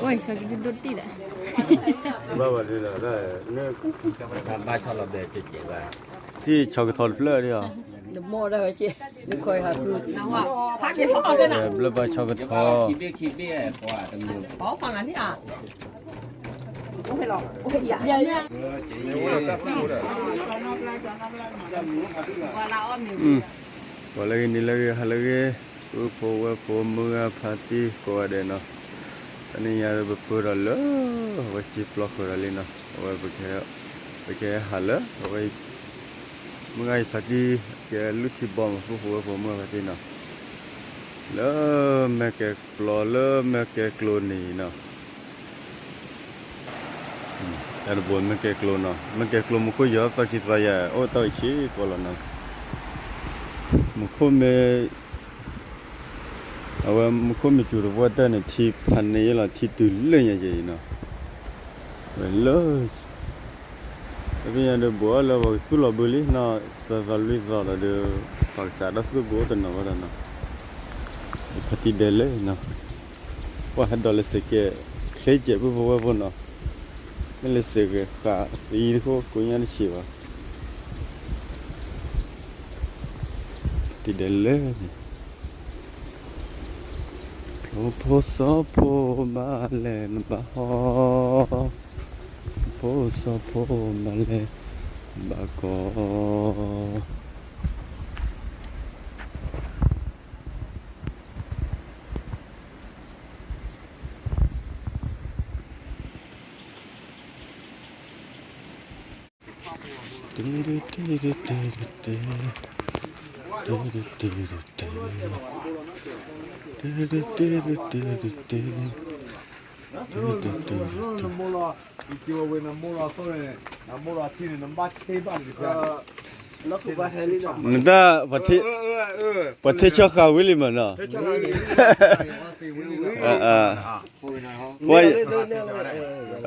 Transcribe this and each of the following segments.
ဝဲ ဆီကဒုဒိၣ်တံၢ်ဒီး ဘၣ်ဘၣ်ဒ်လဲၣ်, ဘၣ်ဆီလီၤဘဲကဲကဲဘၣ်, ထံၣ်ဆီကထီတဖျၢၣ်ဒ်အီၤ, ဘျၢဘၣ်ဆီကထီ, ပှၤလၢဂ့ၤ နံၤလၢဂ့ၤ ဟါလၢဂ့ၤ, ပုၢ်ဖိဝဲၢ်ဖိ မုၢ်ဂၤဖါတံၢ်ကိးဂၤဒဲးနီၤ, တနံၤညါဒီးပပၢၢ်ဒီးလၢ အဝဲစ့ပျီဃုာ်ဒီးလံနီၤ, အဝဲ ပကဟဲဟးလၢ အဝဲ မုၢ်ဂၤအံၤဖါတံၢ် ကဲလုၢ်ထံဘီမး ပုၢ်ဖိဝဲၢ်ဖိ မုၢ်ဂၤဖါတံၢ်နီၤ, လၢမဲာ်ကဲၤကျိၤလၢမဲာ်ကဲၤကျိၤန့ၣ်နီၤ တၢ်တဘိမဲာ်ကဲၤကျိၤနီၤ, မဲာ်ကဲၤကျိၤမူခိၣ်ယီၤသီခံသီယၤ အိၣ်တၢ်အံၤဆံးကီးလီၤနီၤ, မူခိၣ်မ့ၢ် အဝဲမူခိၣ်မ့ၢ်စူၤတပှၢ်တၢၢ်န့ၣ် ထံဖးန့ၢ်ယဲလီၤ ထံတုၤလၢညါကဲအံၤနီၤ, ဝဲလၢ ပညါဒီးဘိးလၢပှၤကသူၣ်လီၤဘုလံနီၤ, သၢသီလွံၢ်သီဒီးဒီး ပှၤကစးထီၣ်သူၣ်ဘိတနီၤဘၣ်ဒီးနီၤ, ဖါတံၢ်ဒဲးလဲၣ်နီၤ, ပှၤဟဲဒိးလၢစ့ၢ်ကီး ချ့စဲးပုၢ်ဖိဝဲၢ်ဖိနီၤ, မ့ၢ်လၢစ့ၢ်ကီးဃးသယံၤတခိၣ် ကိညါတဆံးဘၣ် တံၢ်ဒဲးလဲၣ်န့ၣ်, ဖိဖိစီဖိမၤလဲၣ်နဘၣ်ဟီ, ဖိစီဖိမၤလဲၣ်နဘၣ်ကီ နတၢ် ပှၤထ့ဆီဃာ်ဝံၤလံမးနီၤ,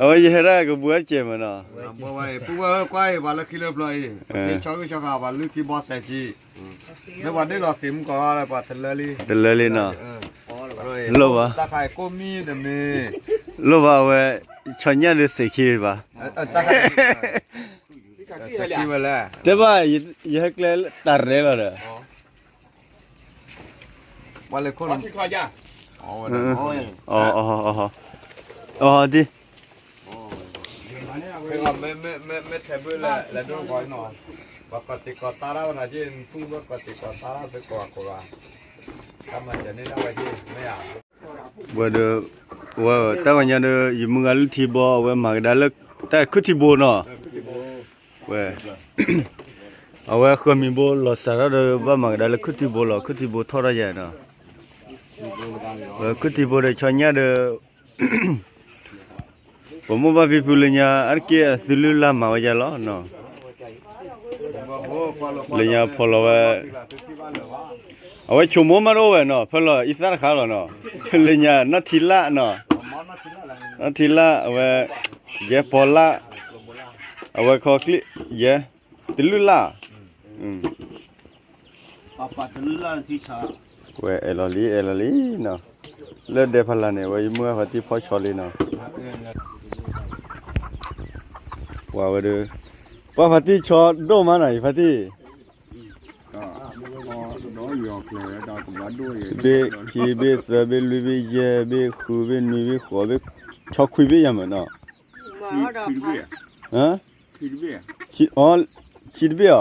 အဝဲယဟဲဒၣ်ကဘူးအစဲးမးနီၤ, ပှၤလၢခံလၢပျီအံၤ ပှၤထ့ဆီဂံၢ်ဆီဃာ်ပှၤလုၢ်ထံဘီသဲးဆံ, မ့ၢ်ပှၤဒ့ၣ်လီၤသ့ၣ်မူကီၢ်လၢပှၤတလၢလံ, တလၢလံနီၤ, လိၣ်ဘၣ်, တၢ်ခါကိၣ်မံတမ့ၢ်, လိၣ်ဘၣ်အဝဲ, ဆီညၣ်ဒုးစ့ၢ်ခံဘၣ်, တဲဘၣ်, ယဟဲကျဲတၢ်ရဲၣ်လီၤဒီး ပှၤလဲၤခိၣ်, အီၤဒ်, မ့ၢ်ထဲဘၣ်လဲၤဒိၣ်ဂီၤနီၤ, ပှၤကီၢ်သ့ၣ်ကီၢ်သးဒၣ်ဝဲနၤက့, ပှၤကီၢ်သ့ၣ်ကီၢ်သးဒၣ်ဝဲကိးဂၤကိးဂၤ, တၢ်မၤစၢၤန့ၢ်ဒၣ်ဝဲက့ၤမ့ၢ်ဧါ, ဝဲဒီး, ဝဲတၢ်ဂီၤညါဒီး ယမုၢ်ဂၤလုၢ်ထံဘီ အဝဲမၤကဒါလၢ တၢ်ခုၣ်ထံဘိနီၤ ဝဲ, အဝဲဃၢၤမံၤဘိလီၤစၢ်ထီၣ်ဒီး ဘၣ်မၤကဒါလၢခုၣ်ထံဘိလီၤ ခုၣ်ထံဘိထီၣ်ထီၣ်ယၤနီၤ, ဝဲခုၣ်ထံဘိဒီးဆီညၣ်ဒီး, ပမိၢ်ဘၣ်ဖံဖုလၢညါ အါတက့ၢ်အသုလုၢ်လၢ်မၤဝဲယၤလီၤနီၤ, လၢညါဖီလီၤဝဲ အဝဲဆိမိၣ်မးတအိၣ်ဝဲနီၤ ဖဲလီၤအံသၣ်တခါလီၤနီၤ, လၢညါနီၢ်ထံလၢ်နီၤ, နီၢ်ထံလၢ်အဝဲ, ယဲၢ်ပီလၢ်, အဝဲခီချံ, ယဲၢ်, တလုၢ်လၢ်, ဝဲအဲၣ်လီၤလံ အဲၣ်လီၤလံနီၤ, လၢဒဲဖးလၢ်န့ၣ် အဝဲယမုၢ်ဂၤဖါတံၢ်ဖီဆီလံနီၤ, ပှၤဝဲဒီး, ပှၤဖါတံၢ်ဆီဒိၣ်မးနီၤ ယဖါတံၢ် ဘ့ၣ်ခံဘ့ၣ်သၢဘ့ၣ်လွံၢ်ဘ့ၣ်ယဲၢ်ဘ့ၣ်ဃုဘ့ၣ်နွံဘ့ၣ်ဃိးဘ့ၣ်, ဆီခွံဘ့ၣ်ယၤမးနီၤ, ဆံတဘ့ၣ်ဧါ,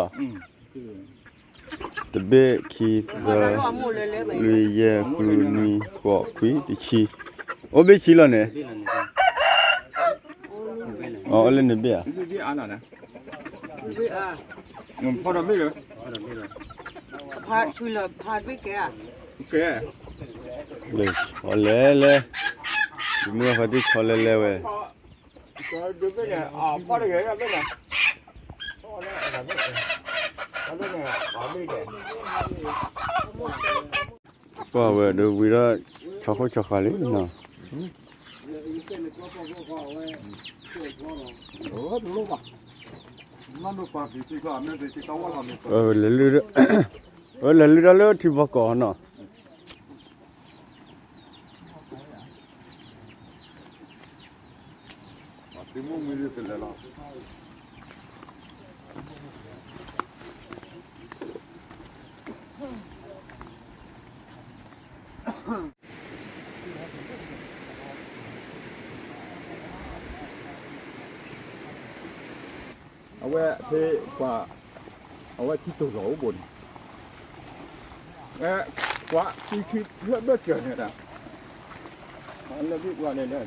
တဘ့ၣ်ခံသၢ, လွံၢ်ယဲၢ်ဃုနွံဃိးခွံတဆံ, အိၣ်ဘ့ၣ်ဆံလီၤန့ၣ်, အိၣ်လၢန့ၣ်ဘ့ၣ်ဧါ ဆီလဲၣ်လဲၣ်, ယမုၢ်ဂၤဖါတံၢ်ဆီလဲၣ်လဲၣ်ဝဲ, ပှၤဝဲဒီးဝံၤဒီး, ဆီခိၣ်ဆီဃာ်လံနီၤ, လဲၤလုၢ်ထီၣ်လၢထံဘီကီးနီၤ. အဝဲဖဲပှၤ အဝဲထံတိာ်လီၤအိၣ်ဘိန့ၣ် ဝဲ ပှၤသံခံလၢဘၢၣ်စၢၤန့ၣ်ဒၣ် လၢဘၣ်ပှၤလဲၤလဲၤ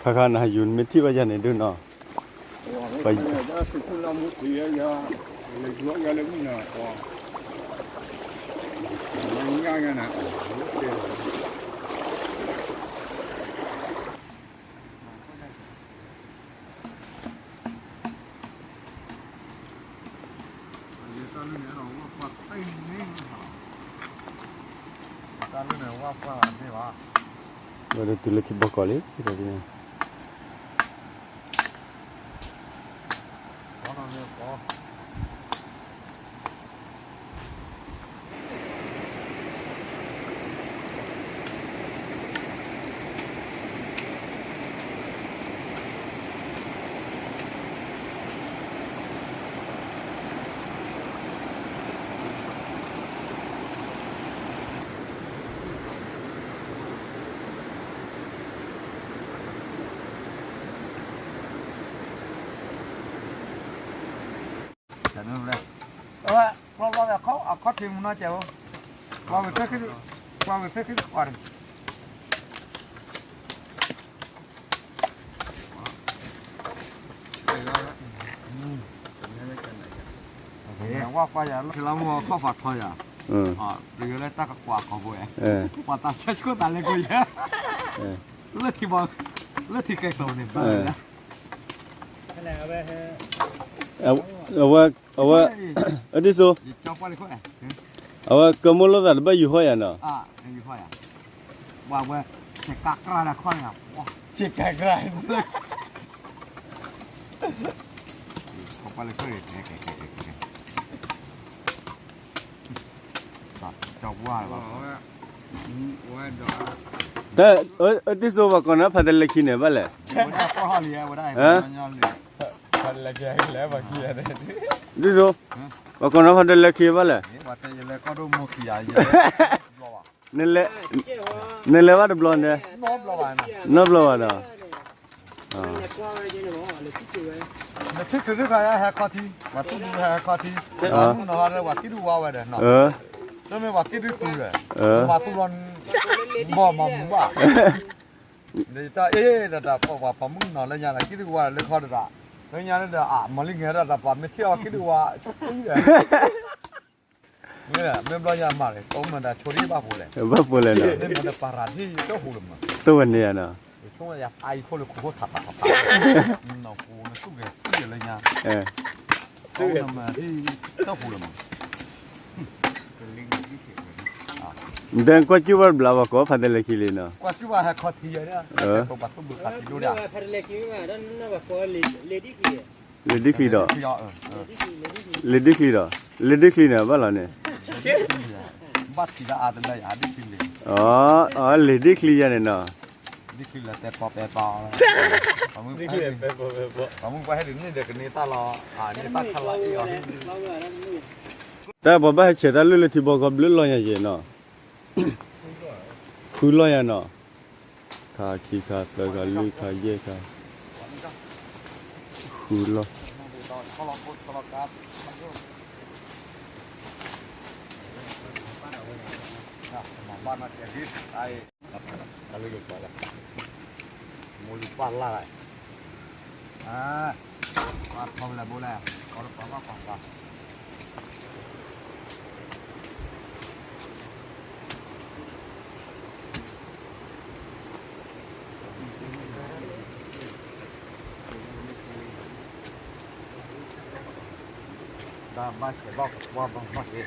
ခါခါနဟးယူၤနမ့ၢ်ထံၣ်ဘၣ်ယၤန့ၣ်ဒုနီၤ ပှၤ ဝဲဒၣ်တုၤလၢထံဘီကီးလံ အဝဲ ကျီဘျီအခီၣ်ထံးမူနီၢ်ကဲးဖိ ပှၤဝဲသၢခံ ပှၤဝဲသၢခံတခွးန့ၣ် ဝါကွၢ်ယၤ လၢလၢမူအခီၣ်ဖးထီယၤ ပယီၤလၢတၢ်ကကွၢ်ကီၢ်ဖိဝဲ ပှၤတၢ်ဆဲးဆိၣ်သးလဲကိးယၤ လၢထံဘီ လၢထံကဲကျိၤန့ၣ်ဘၣ် အဝဲ အဝဲ အဒ်သိး အဝဲကမိၣ်လိာ်သးတဘၣ်ယူၤဟီၣ်ယၤနီၤ ဝဲ ဆဲးကါကြၢ်လၢခီၣ်န့ၣ် ဆဲးကါကြၢ် တၢ် အဒ်သိးပှၤကိးနီၤဖးတလဲခံန့ၣ်ဘၣ်လဲၣ် ဒ်သိး ပှၤကိးနီၤဖးတလဲခံဘၣ်လဲၣ် နလဲၤဘၣ်တဘျီန့ၣ် နီတဘျီဘၣ်နီၤ နထံၣ်ကရၢၢ်ခါဟဲခီထံ ပှၤသူၣ်ဒူဟဲခီထံ ပှၤမုၣ်ကနီၤဟးဒီးပှၤကံၣ်ဒုဝါဝဲဒီးနီၤ တမ့ၢ်ပှၤကံၣ်ဒုတူၤဒီး ပှၤသူၣ်လီၤ ဘီၣ်မၤမူဘၣ် ဒ်တၢ်အ့ၣ်ဒီးတၢ်ပှၤပှၤမုၣ်ကနီၤလၢညါဒီး ကံၣ်ဒုဝါလၢခီဒီး လၢညါဒီး အမၤလံငဲၤဒီးတၢ်ပှၤမ့ၢ်ထံၣ်အီၤကံၣ်ဒုဝါ ဆိၣ်သံဒီး မ့ၢ်ဘျီညါမၤန့ၣ် ကိးမုၢ်နၤဆိဒ်ဘၣ်ပူၤလဲၣ် ဘၣ်ပူၤလဲၣ်နီၤ မ့ၢ်နပၤရၤဒ်တၢ်ဟူလီၤမး တဝဲန့ၣ်နီၤ ဆိယၤအါအံၤခိၣ်လၢခိခိၣ်ထးထးထးထး နီၢ်ပူၤနသူၣ်ဂဲၤသူၣ်ယဲလၢညါ တဝဲန့ၣ်မၤဒ်တၢ်ဟူလီၤမး ဒဲကွၢ်ကၠူၣ်ဘၣ်တဘျီဘၣ်ကိးဖးတလဲခံလံနီၤ ကွၢ်ကၠူၣ်ဘၣ်ဟဲခီထံယဲဒၣ် ပှၤသူၣ်ဘုခးထံဒိၣ်ဒၣ် လ့ၤဒ်ချံဒီး လ့ၤဒ်ချံဒီး လ့ၤဒ်ချံန့ၣ် ဘၣ်လီၤန့ၣ် ဘၣ်ထံလၢအါတလၢယၤဒ်ချံလ့ၤ အ လ့ၤဒ်ချံယဲန့ၣ်နီၤ ဒ်ချံလၢတဲပီပဲပီ ပှၤမုၣ်ပှၤဟဲဒုးန့ၢ်ဒီးကန့ၢ်တၢ်လီၤ န့ၢ်တၢ်ခါလီၤအံၤအီၤ တၢ်ပှၤဘၣ်ဟဲဆဲးတၢ်လၢလၢထံဘီကီၢ်ဘျုးလီၤညါယဲနီၤ ဃုလီၤယၤနီၤ ခါခံခါသၢခါလွံၢ်ခါယဲၢ်ခါ ဃုလီၤ မူလီၤပၢ်လၢ် ပှၤထီၣ်ဝဲလၢဘိလဲၣ် ပှၤပှၤပှၤပှၤ တၢ်ဘၣ်ဆဲးဘၣ်ကွၢ်ဘၣ်ဘၣ်က့ၤ တၢ်ဘၣ်ဆဲးဘၣ်ကွၢ်ဘၣ်ဘၣ်က့ၤ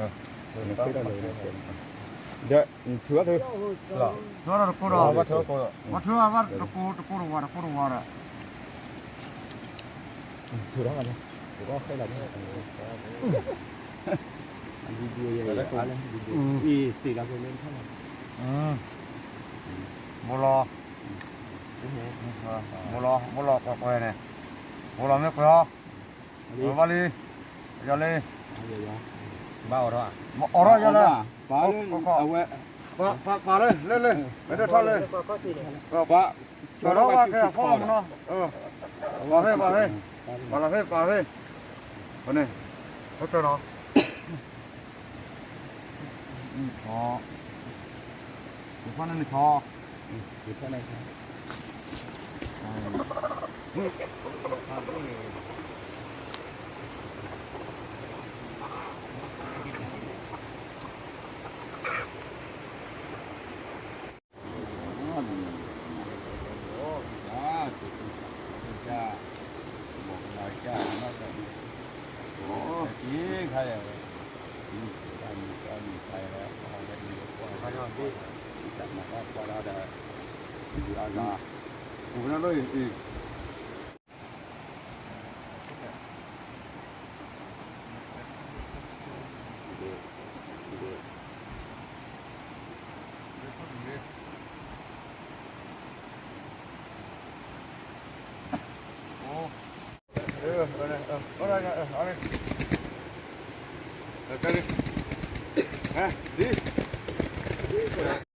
ဒီးနထုးဘၣ်ထုး, ထုးဘၣ်ဒီးတကိးဒီး, ဘၣ်ထုးဘၣ်တကိး တကိးတဝၤ တကိးတဝၤဒီး, ထုးထီၣ်, ထုးထီၣ်, ဘိလီၤ, ဘိလီၤ, ဘိလီၤကွဲးကွဲးန့ၣ်, ဘိလီၤမ့ၢ်ကွဲးအီၤ, ဘၣ်လံ, ယီၤလံ, ဘၣ်အိးထီၣ်, အိးထီၣ်ယီၤလံ, ပာ်လၢ, လၢလၢ, မ့ၢ်တထီၣ်လၢ, ပာ်, ကၠီၤထီၣ်ဝဲကဲအဖီမနီၤ, ပာ်ဖဲ ပာ်ဖဲ, ပာ်လီၤဖဲ ပာ်ဖဲ, န့ၣ်, ထီၣ်ကၠီၤနီၤ, ထီၣ်, ယဖီန့ၣ်န့ၣ်ထီၣ် ယဖီန့ၣ်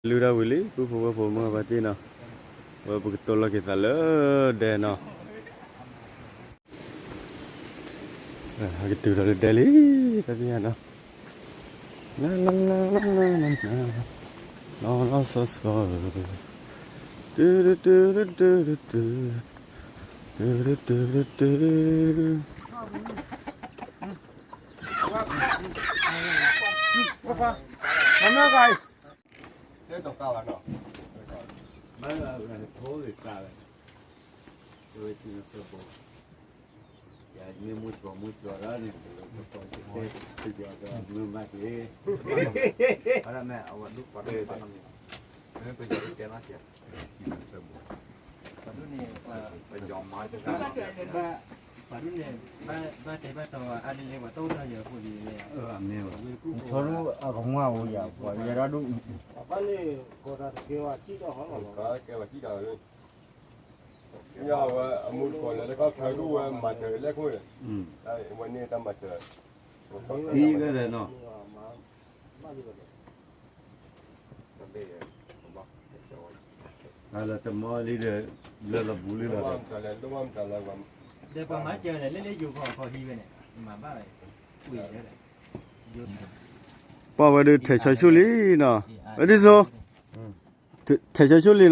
Ê, လုၢ်ဒၣ်ဝံၤလံ ပုၢ်ဖိဝဲၢ်ဖိမုၢ်ဂၤဘၣ်တ့ၢ်နီၤ, ဝဲပကတိၤလီၤက့ၤသးလၢဒဲနီၤ, ဟဲကတုၤဒီးလၢဒဲလံ, တၢ်တယၤနီၤ, လၢလၢလၢလၢလၢလၢ, လီၤလီၤဆီဆီ, တုၤတုၤတုၤတုၤတုၤတုၤ, တုၤတုၤတုၤတုၤတုၤ အဝဲအဒူၣ်ပှၤဒူၣ်ပှၤနီၢ်မံၤ, ထီဒူၣ်အကမွၢ်အိၣ်ယၤ ပှၤယဲဒၣ်ဒူၣ်, အဝဲအမူတကိးလၢတခီဖျိဒူၣ်ဝဲမၤတၢ်လဲၣ်ခိၣ်, ဝဲန့ၣ်တၢ်မၤတၢ်, သံဝဲလဲၣ်နီၤ, လၢတမီလံဒီး, လၢလီၤဘူးလံလီၤ, ပှၤမၤစၢၤန့ၣ် လၢလၢယိၤခီၣ်ခီဟံးဝဲန့ၣ်, မၤဘၣ် ပှၤဝဲဒၣ်ထဲးဆီဆူၣ်လံနီၤ, ဝဲဒ်သိး, ထဲးဆီဆူၣ်လံနီၤ,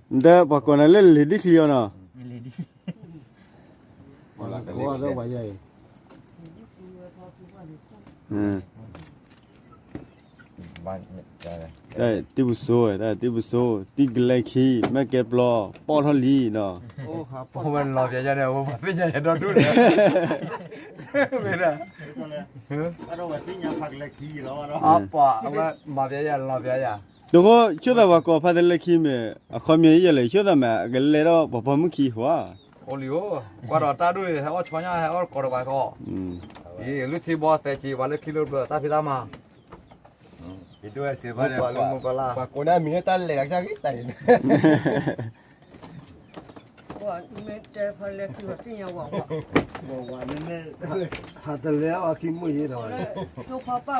ဒီးပှၤကိးနၤလၢလံာ်ဒံၣ်ချံအီၤနီၤ, တၢ်တံၢ်ပူၤစိ, တၢ်တံၢ်ပူၤစိ, တံၢ်ကလဲခံ, မ့ၢ်ကဲပျီပီၣ်ထီၣ်လံနီၤ, အဝဲလီၤပျဲယၤန့ၣ် အဝဲမၤသ့ၣ်ညါယၤဒီဒူၣ်န့ၣ်, မ့ၢ်ဒၣ်, အပှၤအဝဲမၤပျဲယၤလီၤပျဲယၤ, တဃိ ဆိသးပှၤကိးဖါတလဲခံမ့ၢ်, အခီပညီယဲၢ်လဲၣ် ဆိသးမ့ၢ် အကလဲၤဒီးပှၤပိာ်မုၣ်ခံဟိဧါ, အိၣ်လံဧိၤ, ကွၢ်ဒီးတၢ်ဒိၣ်န့ၣ် ဟဲအီၣ်ဆီညါ ဟဲအီၣ်ကိးဒီးပှၤဃီ, အံၤ လုၢ်ထံဘီသဲးက့ၤ ပှၤလၢခံလၢပျၢၤ တၢ်ဖံးတၢ်မၤ, ပှၤကိးနၤမံၤန့ၣ် တၢ်လဲၤဂၤကစၢ်ဂ့ၤတၢ်အံၤန့ၣ် မ့ၢ်တဲဖဲလဲၣ် သုဝဲသ့ၣ်ညါဝဲ, ဝဲမ့မ့ၢ် ဟးတလဲအီၤခံမုၣ်ယ့ဒီး, ကျၢၤဘၣ်, ပှၤ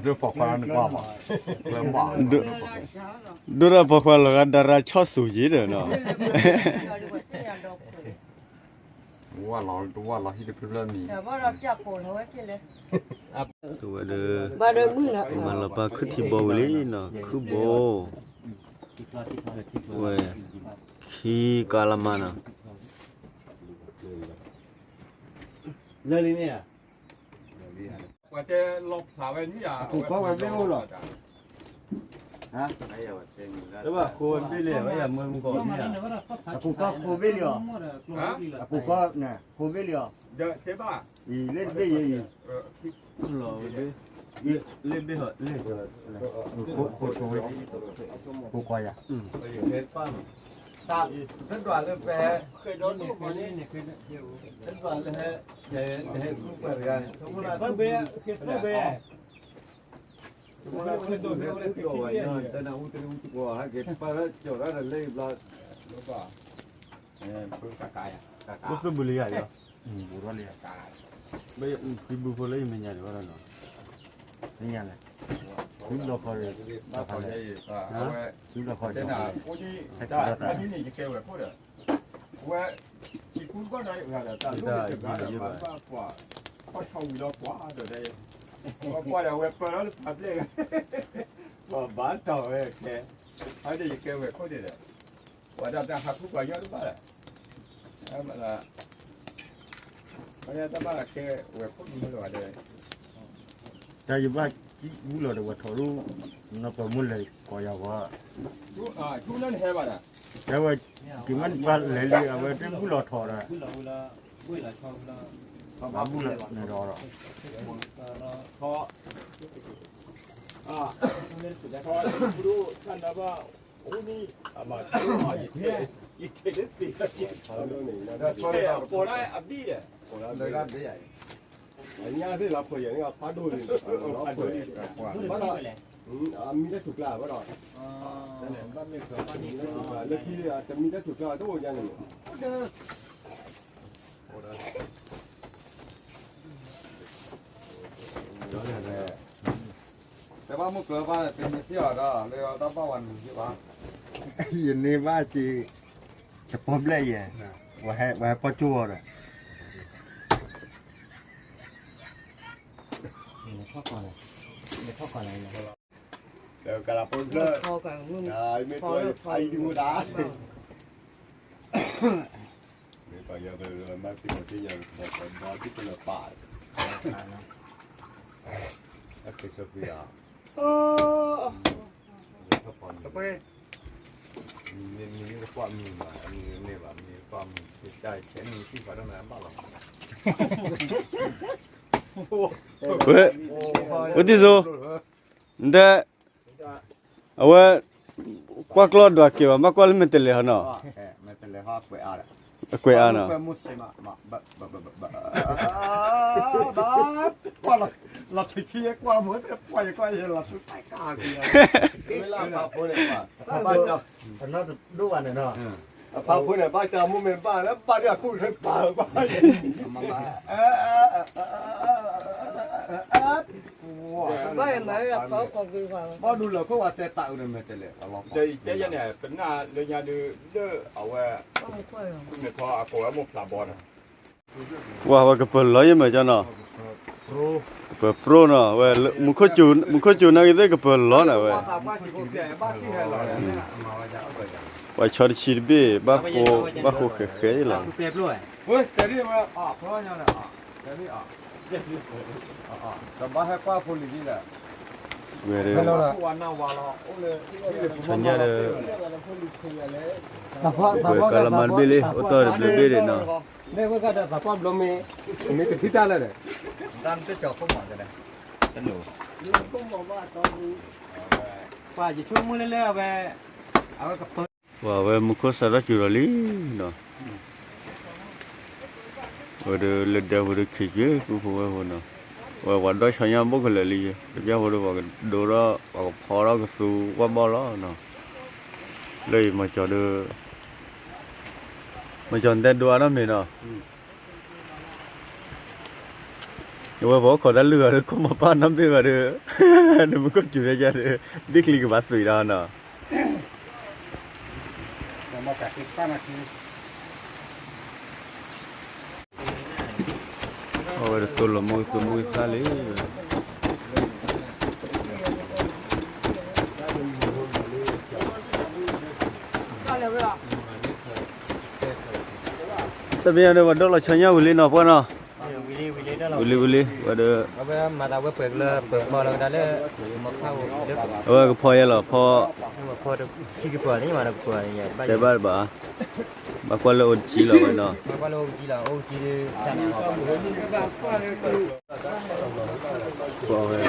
ဒိၣ်ပိာ်ခွါန့ၣ်ကွၢ်ဘၣ်, ကျၢၤဘၣ်, ဒိၣ်တၢ်ပိာ်ခွါလီၤဂာ် ဒါရၤဆီၣ်သူၣ်ယ့ဒီးနီၤ, ဝဲလီၤဟံၣ်တဖျၢၣ်ဖျၢၣ်မံၤ, ဝဲဒၣ်, မၤလီၤပာ်ခုၣ်ထံဘီဝံၤလံနီၤ ခုၣ်ဘီ, ဝဲ, ခံကလးမးနီၤ, လၢလံန့ၣ်ဧါ, ပှၤတဲလီၤဖျးဝဲန့ၣ်ဧါ, အပူၤဖီဝဲမ့ၢ်အိၣ်လီၤ, တဘၣ်ဃိဘ့ၣ်လံ, ဝဲယမ့ၢ်မုၢ်ကီၢ်န့ၣ်ဧါ, အပူၤဖီဃိဘ့ၣ်လံအီၤ, အပူၤဖီန့ၣ် ဃိဘ့ၣ်လံအီၤ, အံၤလၢတဘ့ၣ်ယဲအံၤ, လၢဘ့ၣ်ဟီၣ်လၢ, ဃိဃိဝဲ, ဃိကွၢ်ယၤ, တဒွးလၢပဟဲ, တဒွးလၢဟဲ, ဟဲဃုကွၢ်တဂၤန့ၣ်, တနၤအူတရံးအူတကိးဟဲက့ၤပာ်လၢကၠီၤရၣ်ဒီးလၢဘျီ, ဘိၣ်သိၣ်ဘုလံယၤလီၤ, ဘၣ်ယအူသံဘုဖိလၢယမဲာ်ညါန့ၣ်ဘၣ်ဒီးနီၤ, မဲာ်ညါလဲၣ်, သုလီၤခီ, သုလီၤခီ, တနံၤန့ၣ် ယကဲဝဲခိၣ်ဒီး, ဝဲ, ယကူတဘၣ်နီၤ ယဂၤဒီး တၢ်လိၣ်တဂၤဒီး ဘၣ်ကွၢ်, ခီၣ်ဆီဝံၤလီၤကွၢ်ဒီး, ကွၢ်ဒီး အဝဲပၢၢ်လီၤလၢပှၤဘျဲၣ်, ပှၤဘၣ်တီၢ်ဝဲခဲ, အဝဲန့ၣ်ယကဲဝဲခိၣ်န့ၣ်ဒီး, ပှၤဒီးတၢ်ဟးဃုကွၢ်ညီတဘၣ်လၢ, တၢ်ဘၣ်ကဲဝဲခိၣ်န့ၣ်လီၤဒီး တၢ်ယဘၣ်ကူလီၤဒီး ဝဲထီၣ်ရူၣ်, နီၢ်ပၢၤမုၣ်လဲၤကိးယၤဝဲ, ထူလၢနဟဲဘၣ်ဒီး, တဲဝဲ, က့ၤမ့ၢ်နပၢ်လဲၤလံ အဝဲတကူလီၤထီၣ်ဒီး, ဘၣ်ဘူၣ်လီၤန့ၣ်ဒီး, ထီၣ်, ထီၣ်, ထီၣ်, အမၤ, ယတဲလၢသ့ၣ်, ပိာ်ဒၣ်အဘံၣ်ဒီး, အညါသ့ၣ်လီၤဖှဲးယၤန့ၣ် အဖးဒိၣ်န့ၣ်, ဘၣ်ဒီး, အမံတၢ်ထူၣ်ကျါဘၣ်ဒီး, လၢခံတမံတၢ်ထူၣ်ကျါတအိၣ်ညါန့ၣ်, တၢ် ဘၣ်မုၢ်ကျၢၤဘၣ် ပမ့ၢ်ထံၣ်အီၤဒီး လၢအတၢ်ဘၣ်ဝဲနုာ်ဘၣ်, ယန့ၢ်ဘၣ်က့ၤ တပီၢ်ဘျဲၣ်ယဲ, ဝဲဟဲပီၢ်ကၠိၣ်အီၤဒီး, ကလးဖိလၢ, မ့ၢ်တူၢ်အံၤဒူဒၣ်, မ့ၢ်ပှၤယၤပမၤသ့ၣ်မၤသ့ၣ်ယၤ ပှၤဒီးဒ်ကလၢၤပာ်, အကဆၢပှံၤဧါ, မ့ၢ်ကကွၢ်မံၤဘၣ် မ့ၢ်န့ၢ်ဘၣ် မ့ၢ်ကကွၢ်မံၤ ဆဲးနုာ်သံၣ်ဖးဒိၣ်မးဘၣ်လီၤ, ဝဲ, ဝဲတံၢ်စိ, နတဲ, အဝဲ, ကွၢ်ကျီၢ်ဒွးက့ၤဘၣ် ဘၣ်ကွၢ်လၢမဲာ်တဲးလဲးဟီနီၤ, အကွဲးအါနီၤ, လီၤထံခံကွၢ်မ့ၢ်ကွၢ်ယကွၢ်ယဲလီၤထူတၢ်ကါက့ၤ, အဖးဖိန့ၣ် ဘၣ်ကမူမ့ၢ်ဘၣ်လၢဘၣ်ဒီးအကူၣ်လၢပာ်ဘၣ်, ဘၣ်ဒူလၢခိၣ်ဝဲတဲတၢ်အုးဒီးမဲာ်တဲးလဲး, တဲယဲန့ၣ် ပနၢ်လၢညါဒုး လၢအဝဲ, မ့ၢ်ထီအကိးဝဲမိၢ်ဖျးဘီန့ၣ်, ဝဲဝဲကပၢၤလီၤယဲမ့ၢ်ကၠီနီၤ, ကပၢၤပြိနီၤ ဝဲ, မူခိၣ်စူၤနာ်က့သ့ၣ်ကပၢၤလီၤန့ၣ်ဝဲ, ပှၤဆီတဆံတဘ့ၣ် ဘၣ်ဃိ, ဘၣ်ဃိဃဲးဃဲးလီၤ, ဝဲဒီး, ဆညါဒီး, ပှၤကလီၤမါတဘ့ၣ်လံ အိၣ်တ့ၢ်တဘျုးဘ့ၣ်ဒံးနီၤ, မ့ၢ်ဝဲကဒီးသးပှၢ်ဘျီမ့ၢ်, မ့ၢ်တထံၣ်တၢ်လၢဒီး, တၢ်တကီခိၣ်မးတဲ, ပှၤယဆိကမိၣ်လၢလၢအဝဲ, အဝဲကပၢၤ, ပှၤဝဲမူခိၣ်စးထီၣ်စူၤဒီးလံနီၤ, ဝဲဒီးလၢဒဲဖိဒီးခံးကွံာ် ပုၢ်ဖိဝဲၢ်ဖိနီၤ, ဝဲပှၤဒီၣ်ဆီညါဘိၣ်ကလၢာ်လံ, တပျၢ်ဖိဒီးပှၤကဒိဒီး ပှၤကဖီထီၣ်ကသူဝဲဘီၣ်လီၤနီၤ, လၢအံၤမၤကၠီဒီး, မၤကၠီတဲဒိအါနီတမံၤနီၤ အဝဲပှၤအိၣ်ခိးတၢ်လုၢ်ဂၤဒီး ခိၣ်မၤပၢ်နီတဘ့ၣ်ဘၣ်ဒီး, နမူခိၣ်စူၤဒီးယၤဒီး, ဒ်ချံကဘၣ်သွံးဒီးနီၤ, အဝဲတတိၢ်လီၤမုၢ်သူၣ်မုၢ်သးလံ, တမ့ၢ်ဒီးပှၤဒိၣ်လီၤဆီညါဝံၤလံနီၤ ပှၢ်နီၤ, ဝံၤလံဝံၤလံ, ဝဲဒီး, အဝဲကဖီယဲလီၤ ဖီ, တဲဘၣ်တဘၣ်, ဘၣ်ကွၢ်လၢအိၣ်တဆံလီၤဝဲနီၤ, ပဝဲ,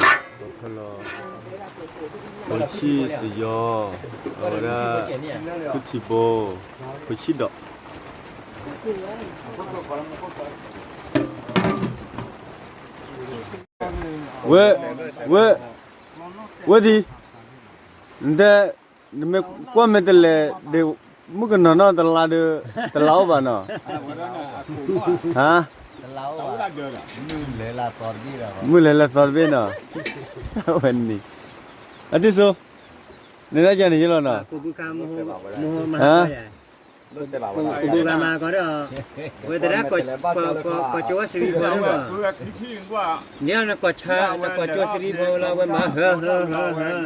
ဖိဆံၣ်တယီၤ, အဝဲဒၣ်, ဖုထံဘိ, ဖိဆံၣ်ဒီး ဝဲ, ဝဲ, ဝဲဒံ, နတဲ, နမ့ၢ်ကွၢ်မဲာ်တဲးလဲးဒီး, မုၣ်ကနီၤနီၢ်တလါဒီး, တလါအိၣ်ဘၣ်နီၤ, ဟါ, မုၢ်လဲၤလၢသီတဘ့ၣ်နီၤ, ဝဲန့ၣ်, အတံၢ်စိ, နဒၣ်ကန့ၣ်ယလီၤနီၤ, ဟါ ကဘူဂၤမၤကီးဒီး, ဝဲသဒၣ်, ကီၢ်ကၠိဝဲစရံဖိဒ်မး, န့ၣ်နကီၢ်ဆါ, နကီၢ်ကၠိစရံဖိလီၤ ဝဲမၤဟၢဟၢဟၢဟ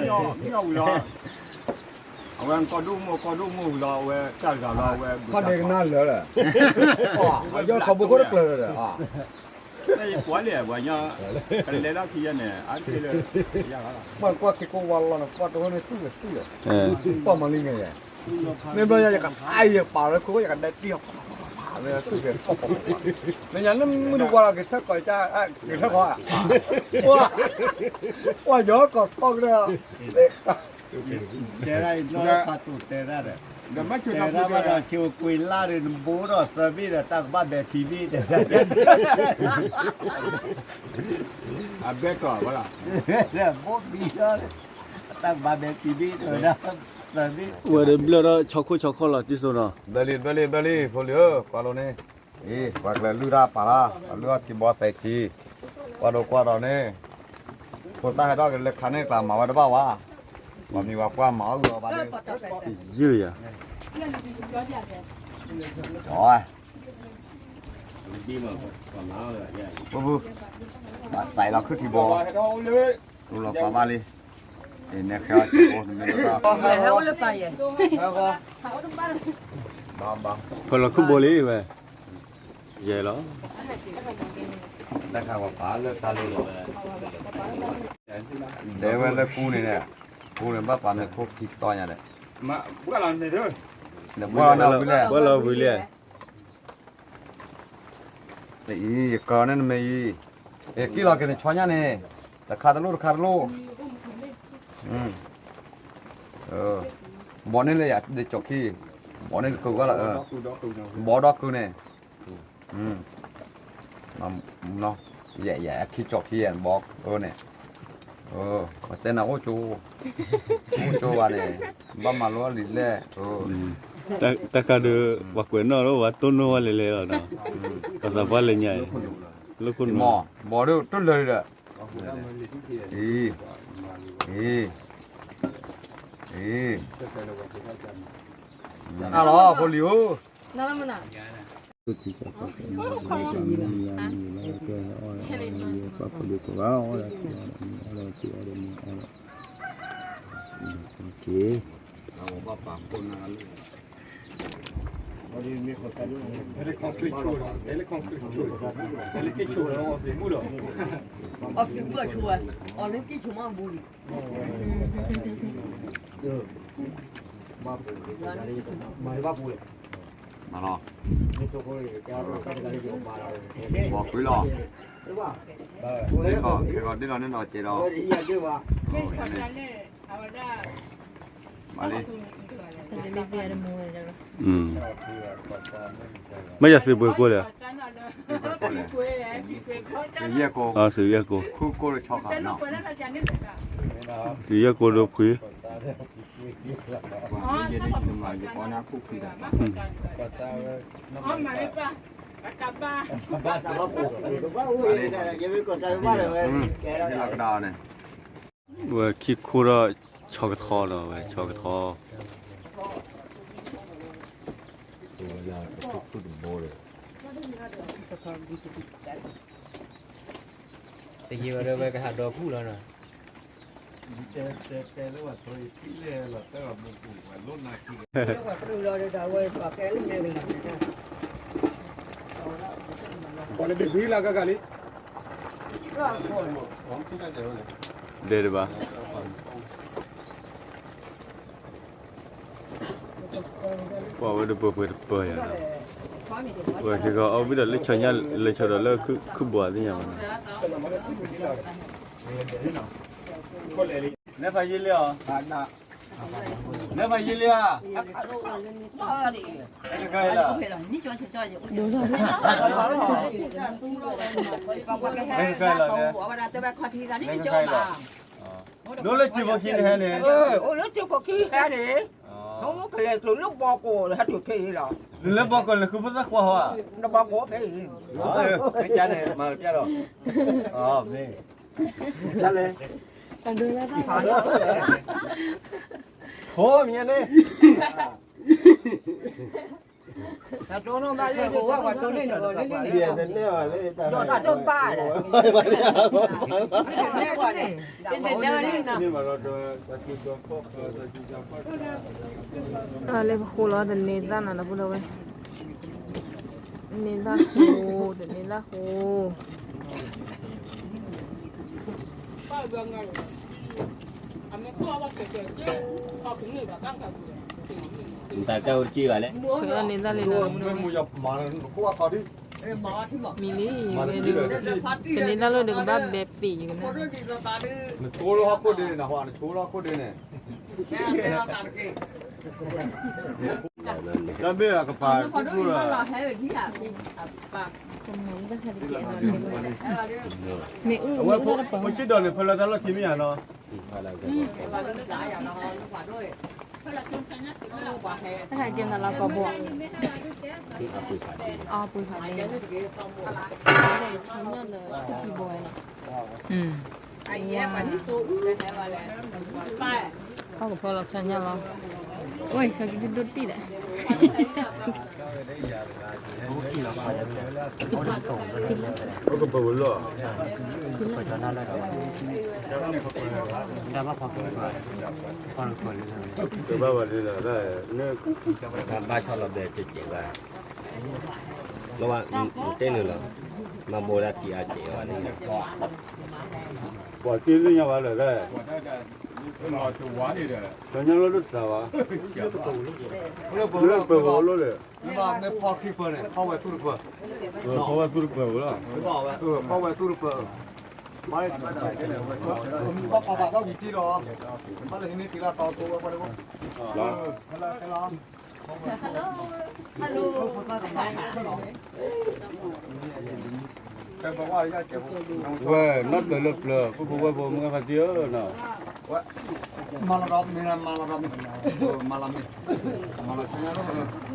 ၢ, အဝဲကီၢ်ဒိၣ်မိၢ်ကီၢ်ဒိၣ်မိၢ်ဝံၤလီၤ အဝဲတၢ်တဂၤလီၤ အဝဲ, ခီၣ်ဒ့ကနၣ်လၢာ်လၢ, ယီၢ်ခီဘိခိၣ်တကျၢၤလၢာ်ဒီး, ကွၢ်လံ, ပှၤကလဲၤလၢခံယဲန့ၣ်, ပှၤကွၢ်ခ့ကိးဝါလီၤန့ၣ် ကွၢ်တဝဲန့ၣ်သူၣ်လၢာ်သူၣ်လၢာ်, ပှၢ်မၤလံန့ၣ်, မ့ၢ်ဘျီယၤယကဟးယပာ်လၢခိ ယကဒဲးတံၢ်အီၤ, လၢသူၣ်ကဲၤထီၣ်, မ့ၢ်ညါလၢမုၢ်တဝါလီၤက့ၤထၢၣ်ကီၢ်, က့ၤထၢၣ်ကီၢ်, ပှၤယီၤကီၢ်ထီၣ်ကဒီး, တဲဒၣ်အံၤဘျီဖးတိၢ်တဲဒၣ်ဒီး, တဲဒၣ်ဘၣ်ဒီး ဆ့ကွ့လၢ်ဒီး နဘိဒီးသၢဘ့ၣ်ဒီး တၢ်ကဘၣ်ဘဲထံဘ့ၣ်တဲ, အဘဲကီၢ်ဝဲလီၤ, ဘိဘံလီၤ, တၢ်ကဘၣ်ဘဲထံဘ့ၣ်တဲဝဲဒၣ်, သၢဘ့ၣ်, ဝဲဒၣ်ဘျၢၣ်ဒီးဆီခိၣ်ဆီခီၣ်လီၤ တံၢ်စိနီၤ, ဘျၢၣ်လံ ဘျၢၣ်လံ ဘျၢၣ်လံ ဖိလံၤဧၢ, ကွၢ်လီၤန့ၣ်, အ့ ပှၤကလဲၤလုၢ်တၢ်ပာ်လီၤ အလုၢ်အီၣ်ထံဘီသဲးထံ, ကွၢ်ဒိကွၢ်ဒီးန့ၣ်, ဖိသၣ်ဟဲထီၣ်က့ၤလၢခါန့ၣ် ကျါမၤဝဲတဘၣ်ဝဲ, ပှၤမံၤပှၤပှၢ်မၤအီၣ်ဂုာ်အီၤဘၣ်လၢ, ယုၢ်ယၤ, ပူၤပူၤ, ဘၣ်သးလီၤခုၣ်ထံဘီ, အိၣ်လီၤပာ်ဘၣ်လံ, န့ၣ်ဃဲအီၣ်ကၠိဖိ, ဖဲလီၤခုၣ်ဘိလံဝဲ, ယဲလီၤ, တၢ်ခါပှၤပာ်လၢတၢ်လီၤ, ဒဲဝဲလၢပူၤန့ၣ်, ပူၤန့ၣ်ဘၣ်ပာ်မ့ၢ်ခိၣ်ခံတီၤညါဒီး, ဘှၢ်လီၤဝံၤလဲၣ်, ဘှၢ်လီၤဝံၤလဲၣ်. တအံၤ ယကၢၤန့ၣ်နမ့ၢ်အံၤ, ယက့ၢ်လီၤက့ၤနဆီညါန့ၣ်, တခါတလိၣ်တခါတလိၣ်, ဘီန့ၣ်လၢယၤဒ်ကၠီၣ်ခံ, ဘီန့ၣ်တကုာ်ဘၣ်လီၤ, ဘီဒီကုာ်န့ၣ်, ယဲယဲခံကၠီၣ်ခံယဲၢ်ဘီန့ၣ်, ပတဲနၤအိၣ်ကၠိ, အိၣ်ကၠိဘၣ်န့ၣ်, ဘၣ်မၤလိလံာ်လဲၢ်, တၢ်ခါဒီး ပှၤကွဲးနီၣ်လၢပှၤတိၢ်နီၣ်ဝဲလဲၤလဲၤလီၤနီၤ, ပှၤသးပှၢ်လၢညါအံၤ, လၢခိၣ်နူာ်, ဘီဒိၣ်တလၢာ်ဒီး, အံၤ, အံၤ, အံၤ, အါလီၤ ဖိလံၤဧၢ, အီၣ်သုးဘၣ်ဆိဝဲ, အီၣ်လၢက့ၤဆိမးဘူးလံ, မၤလီၤ, ဘီခွံလီၤ, ခဲဂီၤဒ်လီၤန့ၣ်နီၤကဲဒီး, မၤလံ, မ့ၢ်ယသုးပှ့ၤကိၢ်လဲၣ်, သုးယဲၢ်ကိၢ်, သုးယဲၢ်ကိၢ်, သုးယဲၢ်ကိၢ်ဒီးဖှံ, ဝဲခံခိၣ်ဒီး ဆီကထီဒီးဝဲဆီကထီ, တယံာ်ဘၣ်ဒီးဝဲကဟးဒီဖုၣ်လီၤနီၤ, ပှၤလၢဒ့ၣ်ဘံလၢကကလံ, ဒဲတဘၣ် ပှၤဝဲတပၢၤပှဲၤတပၢၤယၤ, ဝဲက့ၤကီအီၣ်ဘံၣ်ဒီးလၢဆီညၣ်လၢဆီဒီးလၢခုၣ်ဘှီးသ့ၣ်ညါဘၣ်နီၤ, နဲဖးယံာ်လံဧါ, နဲဖးယံာ်လံဧါ, နကဲလီၤ, နကဲလီၤ, ဒိလၢစံဖိခံနဟဲန့ၣ်, အိၣ်လၢစံဖိခံဟဲန့ၣ်, ကလဲၤကျိၤလၢဘီကိးဟဲတုၤဖဲအံၤလီၤ, လၢဘီကိးလၢဃုဖိသၣ်ခွါဟီ, နဘီကိးဖဲအံၤ, မ့ၢ်, ခိၣ်မ့ၢ်န့ၣ် တၢ်တိၢ်နီၣ်ဘၣ်လၢ, တၢ်တိၢ်ဘၣ်လၢ, လၢပဃိလီၤတန့ၤသၣ်နီၤ ဒီပုၢ်ဒီဝဲၢ်, န့ၤသၣ်ဃိ, တန့ၤသၣ်ဃိ နတၢ်ကဲအိၣ်တက့ၢ်ဘၣ်လဲၣ်, န့ၤသၣ်လံနီၤ, မံၤလံ, တန့ၤသၣ်လၢဒီးကဘၣ်ဘဲပ့ၤယကနၣ်, နဆိလၢဟီၣ်ခိၣ်ဒ့န့ၣ်, နဆိလၢဟီၣ်ခိၣ်ဒ့န့ၣ်, တၢ်မ့ၢ်အကပၤ, မ့ၢ်အူ, ဖိက့ၢ်ဒီးန့ၣ် ဖဲလၢတၢ်လီၢ်ခံမ့ၢ်ယါနီၤ, တၢ်ဟဲကဲနၤလၢကီၢ်ဘိ, အပှ့ၤဖးဒိၣ်, အပှ့ၤဖးဒိၣ်, လၢထီညၣ်လၢထံဘိဝဲနီၤ, ဟီၣ်ကဖီလီၤဆီညါလီၤ, အိၣ် ဆၢကဒုဒိၣ်တံၢ်ဒီး အိၣ်ကပၤဝဲလီၤ, ဘၣ်ဘၣ်လီၤ, လီၤဘၣ်, တဲန့ၣ်လီၤ, မၤဘိးဒၣ်ထံအါကဲးဝဲန့ၣ်, ပှၤတ့လၢညါဘၣ်လၢာ်, တဝါန့ၣ်ဒီး တညီလီၤတစးဘၣ်, လၢပဂီၤလီၤဒီး မ့ၢ်ဖီခံပၢၢ်န့ၣ် ဖီဝဲသူတပၢၢ်, ဖီဝဲသူတပၢၢ်လီၤ, ဖီဝဲသူတပၢၢ်, ဘၣ်ပှၤဘၣ်ဘၣ်ဝံၤတ့လီၤ, ဘၣ်လၢဟံးန့ၢ်သံလၢသီတိဝဲပှၤတဘိ, လီၤ ဝဲ နီၢ်တၢၤလၢပျၢၤ ပုၢ်ဖိဝဲၢ်ဖိ မုၢ်ဂၢ်ဖါတံၢ်ဧၢနီၤ, မၤလီၤဒီးမ့ၢ် မၤလီၤဒီးမ့ၢ်, မၤလီၤမ့ၢ်, မၤလီ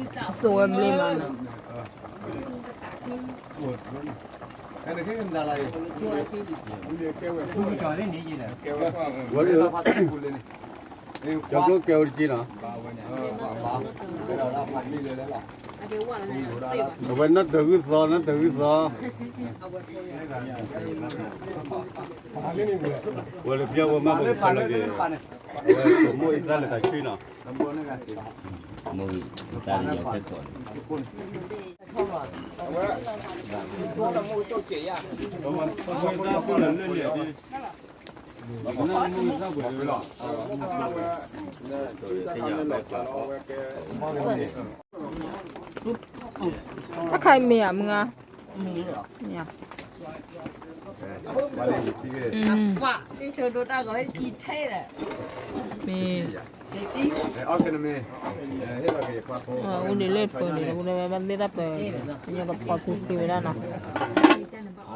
ၤ, သိဝဲဘျ့မးနီၤ, ဝဲ ကၠီကျိကဲဝဲတက့ၢ်နီၤ, အဝဲနီၢ်တၢၤဂုၢ်သီ နီၢ်တၢၤဂုၢ်သီ, ဝဲလၢပျၢၤဝဲမၤပကဖီလီၤက့ၤ, ဝဲမိၢ်အံသၣ်လၢတၢ်ဆှံနီၤ, မိၢ်အံသၣ်လၢယီၤဖဲကီးန့ၣ် တၢ်ခါအံၤမ့ၢ်ဧါ မုၢ်ဂၤ, မ့ၢ်ဧါ, မ့ၢ်, အိၣ်ဒံးလၢပၢၤန့ၣ် အိၣ်ဒီးဝဲဘၣ်သ့ၣ်တၢ်ပၢၤ, ပှၤကူၣ်သ့ဝဲဒၣ်နီၤ အီဖိလံၤအီၣ်အီၣ်က့ၤအီၣ်အ့, အ့လံၤဖိအံၤ,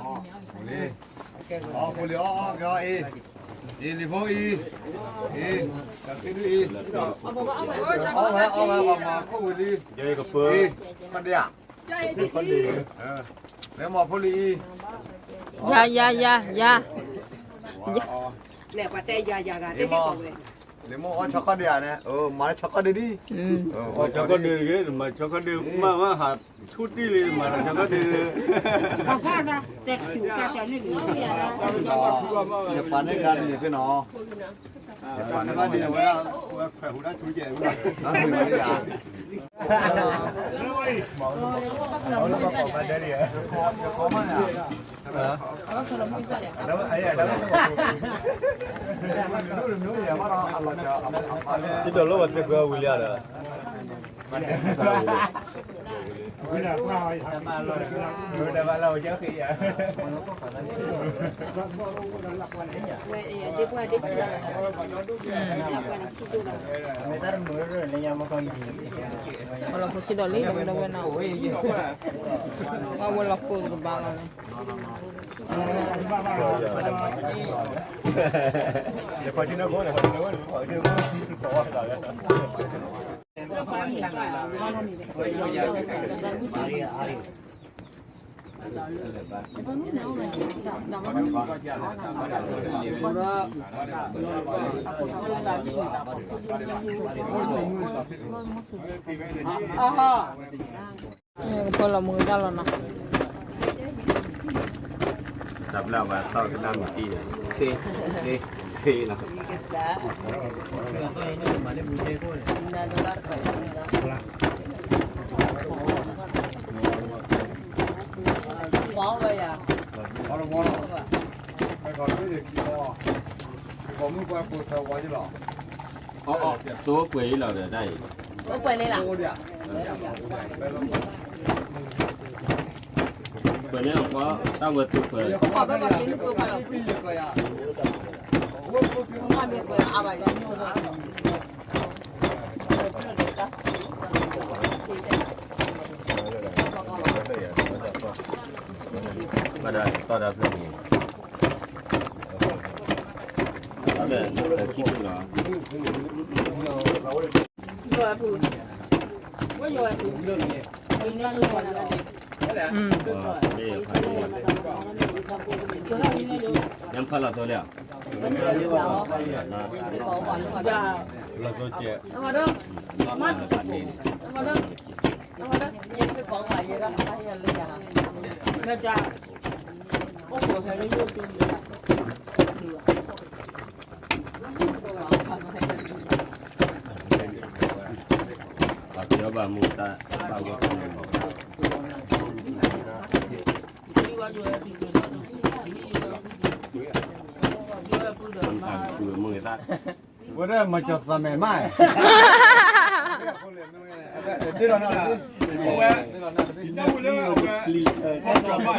အ့, တၢ်သ့ဒုအံၤ, အီၣ်ဝဲအီၣ်ဝဲပှၤမၤခိၣ်ဝံၤလံ, အ့, ခီဒ့ဧါ, လဲၤမၤဖိလံၤအံၤ, ယၤယၤယၤယၤ, လဲၤပှၤတဲယၤယၤဂၤတဟ့ၣ်ဝဲ, လဲၤမၤအီၣ်ဆီခီဒ့ဧါန့ၣ်, မၤလၢဆီခီဒ့ဒံ, မၤဆီခီဒ့တဂ့ၤ, မၤဆီခီဒ့မးမးဟး ဆူတံၢ်လံ မၤလၢဆီခီဒ့, ယပာ်န့ၢ်ကဒါတမံၤဖဲနီၤ, တဒိးလီၤဝဲသ့ၣ်ကွဲဝံၤလံဒီး ပလီၤဖိစံးဒီးလံ ဒီးဝဲနီၤ, ဘၣ်ဝဲလီၤကိၢ်တကဘၣ်လီၤန့ၣ်, ကဖီလီၤမူဒါလီၤနီၤ, တၢ်ဘျၢဝဲသီၣ်ကနၣ်မုၢ်တံၢ်န့ၣ်, သ့, သ့လီၤ အီၣ်တဝီလီၤ, ပှၤမုၣ်ပှၤကိးသၢဝီယလီၤ, အီၣ်အီၣ်သိပှဲၤအံၤလီၤဒီးတၢ်အံၤ, သိပှဲၤလံလီၤ, ပှၤတၢ်ဝဲသိပှဲၤ, ဘၣ်ဒီးသီၣ်ဒီးဖျၢၣ်န့ၣ်, အီၣ်ဒီးခံထူၣ်လီၤ, နဖးလီၤသိလံဧါ ဝဲဒၣ်မၤကၠီၤသးမဲာ်မး,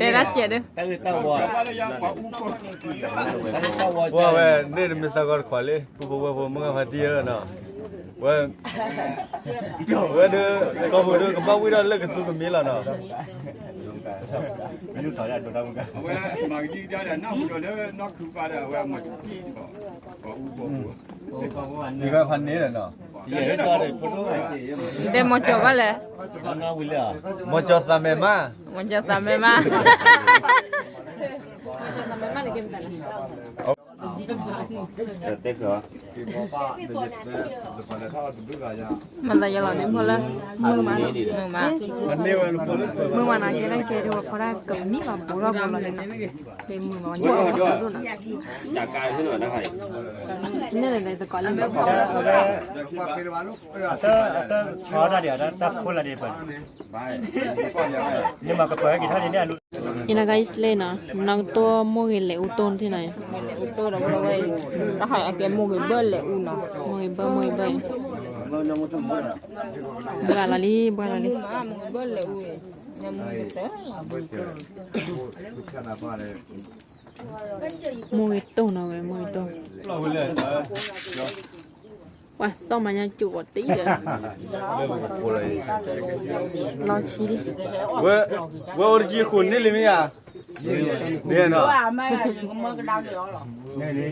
တဲဒၣ်ကဲးဒီး, ပှၤဝဲန့ၣ်တမ့ၢ်စးကီတခွးလံ, ပုၢ်ဖိဝဲၢ်ဖိမုၢ်ဂၢ်ဖါတံၢ်ဧၢနီၤ, ဝဲ ဝဲဒၣ် ကီၢ်ပူၤဒၣ်ကဘၣ်ဝံၣ်ဒီးလၢကသူကမံလီၤနီၤ, အဝဲမၤကဒံကဒါဒီး နၢ်ဟူဒီးလၢနီၢ်ခုပၢ်ဒီး အဝဲမၤကဒံကဒါ မ့ၢ်ဂၢ်ဖါန့ၣ်ဒီးနီၤ, တဲမၤကၠီၤဘၣ်လဲၣ်, မၤကၠီၤသးမဲာ်မး, မၤကၠီၤသးမဲာ်မး, မၤသးယလီၤန့ၣ်ဖီလၢ မုာ်မး, မုာ်မးနီၤ, ကဲဒၣ်ကဲဒိၣ်ဖီဒၣ်ကမံလီၤ ဘူးထီၣ်ဘူးလီၤန့ၣ်နီၤ, မုာ်မး, န့ၣ်လၢသကိးလၢ အတၢ်ဆီတၢ်ဒံး အတၢ်တၢ်ဖိလၢဒံးပှၤ, န့ၣ်မးကပၤက့ၤထီၣ်န့ၣ်န့ၣ်အလူ အံၤနီၤ guys လၢနီၤ နီၢ်ကတိၢ်မိၣ်ဂ့ၤလဲၤအူတိၢ်ထံၣ်နီၤ, မိၣ်ဂ့ၤဘၢလဲၤအူနီၤ, မိၣ်ဂ့ၤဘၢ မိၣ်ဂ့ၤဘၢ, ဘှါလီၤလံ ဘှါလီၤလံ, မိၣ်ဂ့ၤတိၢ်နီၤဝဲ မိၣ်ဂ့ၤတိၢ် ပှၤသီၣ်မၤညါစူးအီၤတံၢ်ဒီး လီၤဆံလံ, ဝဲအိၣ်တကံဃိးန့ၣ်လံမ့ၢ်ဧါ, န့ၣ်နီၤ, မၤသးယဲလီၤ,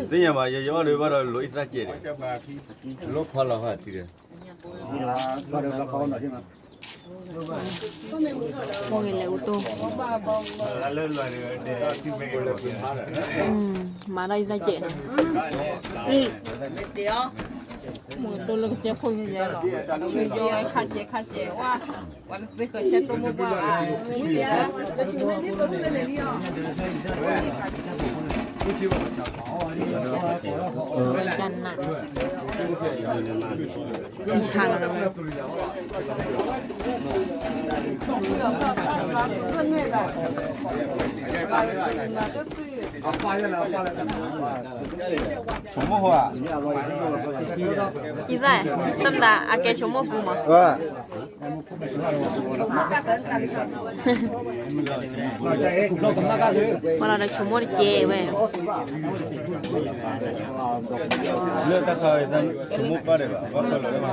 သ့ၣ်ညါဘၣ် ယယအီၣ်ဒီးဘၣ်ဒီးလိာ်အံသၣ်ကဲးဒီး, လိာ်ဖီလီၤဃာ်ထံဒီး မိၣ်ဂ့ၤလဲၤအူတိၢ်, မၤဒီးအံသၣ်ကဲးနီၤ, မိၣ်ဂ့ၤတိၢ်လၢကစၢၢ်ခိၣ်ညါလီၤ, ဆူယဲခါကဲခါကဲဝဲ, ပှၤတသ့ဃၢၤဆဲတိၢ်မိၢ်ပှၢ်ဧါ, ဝဲကနၣ် မုၢ်ဆါလီၤ, ဆိကမိၣ်ဃိဧါ, အံသၣ်, တမတၤအကဲဆိကမိၣ်ပူၤမး, မ့ၢ်လီၤဒီးဆိကမိၣ်တကဲဝဲ လၢတၢ်ခါအံၤ ဆိကမိၣ်ပၢ်ဒဲးဘၣ် ဘၣ်ဖၢလီၤလၢမၤ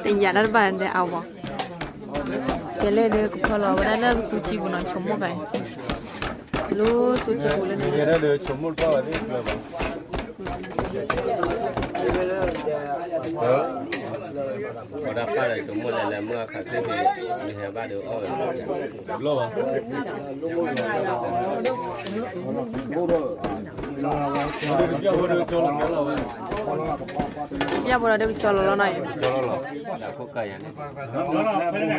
တယာ်တၢ်တဘၣ်ဒဲးအဝဲ, ကဲလၢဒုးကဖၢလီၤဝဲဒၣ်လၢကသူစံပူၤနီၤ ဆိကမိၣ်ကါအံၤ, လၢသူစံပူၤလၢန့ၣ် ယဲဒၣ်ဒီးဆိကမိၣ်တဘၣ်ဘၣ်သ့ၣ်ဖျၢၣ်ဘၣ် ဝဲဒၣ်ပၢ်ဒီးဆိကမိၣ်လဲၤလဲၤမုၢ်အခါချ့ဟ့ၣ် ယဟဲဘၣ်ဒီးအီၣ်ဝဲလီၤ, ပျၢ်ဖိဒီးဒုးကၠီလီၤလီၤနီၤ, ပျၢ်ဖိဒီး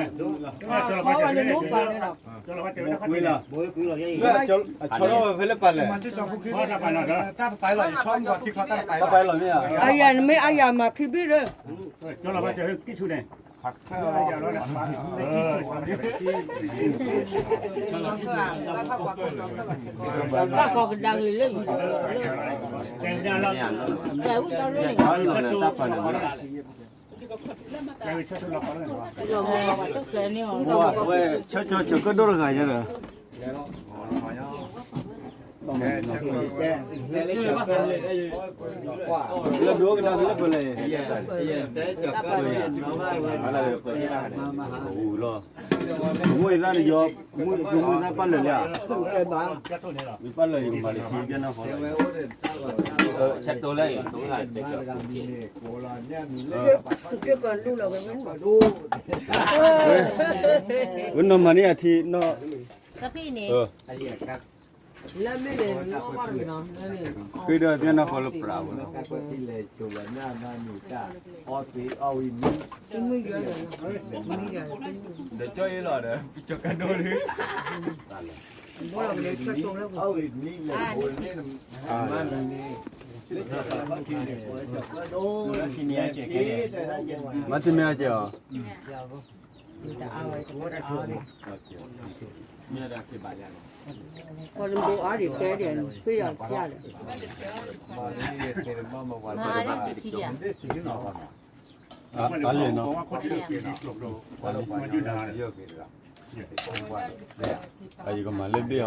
ဒုးကၠီလီၤလီၤနီၤ, ကၠီလီၤလီၤ, အဆီလီၤဝဲဖဲလဲၣ်ပာ်လဲၣ်, တၢ်တပာ်လီၤ, တၢ်တပာ်လီၤမ့ၢ်ဧါ, အယၤနမ့ၢ်အယၤမၤခံဘ့ၣ်ဒီး ဘၣ်ကီးကဒါက့ၤလၢ, တဲဝံၣ်တၢ်ရ့ၣ်, ဆၢကၠီၤဆၢကဒိၣ်တဂၤညါဒီး လၢဒိကနၣ်လၢပလဲၤ, မူအသးနယီၤ, မူအသးပၢ်လၢာ်လံဧါ, ပၢ်လၢာ်ယကမၤလၢခံပျဲၢ်နီၢ်ဃီလီၤ, ဆဲးတိလၢ, ဝဲနီၢ်မၤန့ၢ်အထံနီၢ်, ဃ့ဒီးပျဲၢ်နီၢ်ဃီလၢပြးဝဲ, ဒီးကၠီအ့လီၤဒီး ကၠီကဒိလံ, မၤတမ့ၢ်အကဲအီၤ, အလ့ၢ်နီၤ, ယကမၤလၢဘ့ၣ်အီ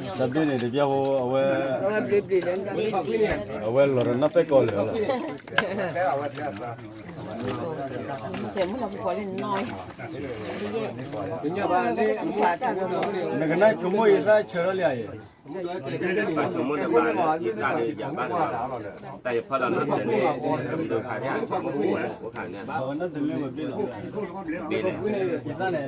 ၤ, တၢ်ဘ့ၣ်န့ၣ်တပျၢ်ဖိအဝဲ, အဝဲလီၤဒီးနီၢ်ပဲၢ်ကီၢ်လၢာ်လီၤ, နကနၣ်ဆိကမိၣ်ယသးဆၢထီၣ်လံဧါအံၤ, ဆိကမိၣ်တဘၣ်လၢယသးဒီးယၤဘၣ်န့ၣ်, တၢ်ယဖီၣ်ဒီးနီၢ်တလ့ၢ်, တမုၢ်ဒိၣ်ခါန့ၣ် ဆိကမိၣ်အိၣ်ဝဲန့ၣ်, အိၣ်ခါန့ၣ်, ဘ့ၣ်န့ၣ်, ဘိလီၤသိဝံၤလံဧါ, ပပာ်နတၢ်ဟးဒိလီၤသးဒ်န့ၣ်, ပ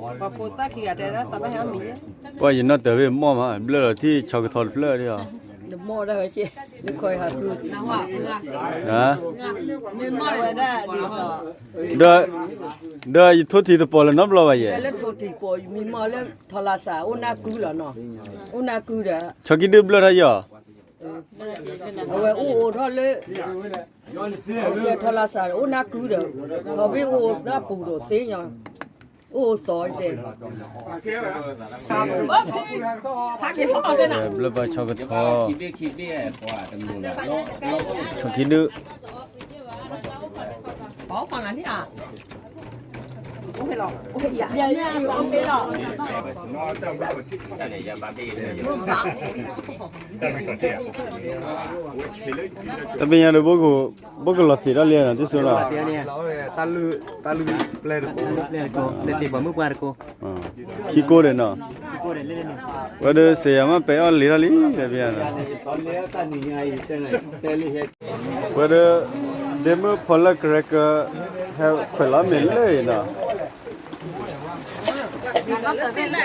ှၤဖိသၣ်ခံဂၤတဲဒၣ်သးဘၣ်ဟဲအီၣ်မ့ၤ, ပှၤယနီၣ်တၢ်ဝဲမီၢ်မး ဘျၢၣ်လီၤထံၣ်ဆီကထီတဖျၢၣ်ဒ်အီၤ, နမီၢ်ဒၣ်ဝဲက့, နခီယဟးဃု, ဒီး, ဒီးယထိၣ်ထံသပီၤလၢနီတဘျီဘၣ်ယဲ, လၢထိၣ်ထံသပီၤ ယမံမီၢ်လၢထီလာ်စး အိၣ်နၢ်ကုလီၤနီၤ, အိၣ်နၢ်ကုဒီး, ဆီခံဒုဘျၢၣ်ထီၣ်ယီၤ, အဝဲအိၣ်အိၣ်ထီၣ်လၢ ကဲထီလာ်စး အိၣ်နၢ်ကုဒီး, ထီဘ့ၣ်အိၣ်သးပူၤဒီးသ့ၣ်ညါ, အိၣ်အိၣ်သီတဲ, ဘျၢဘၣ်ဆီကထီ, ဆီခံဒု, တၢ်ပညါဒီး ဘိကလီၤသ့ၣ်ထီၣ်လံဧါ တၢ်စူၤလီၤ, တၢ်လုၢ်ပျဲၢ်တကိး, ခံကိးဒီးနီၤ, ဝဲဒီးစ့ယၤမ့ၢ်ပဲာ်အီၣ်လံထီၣ်လံ, တၢ်ပညါနီၤ, ဝဲဒီး, ဒ့မုၣ်ဖီလၢကရဲကၢ, ဟဲခွဲးလီၤမ့ၢ်လၢအံၤနီၤ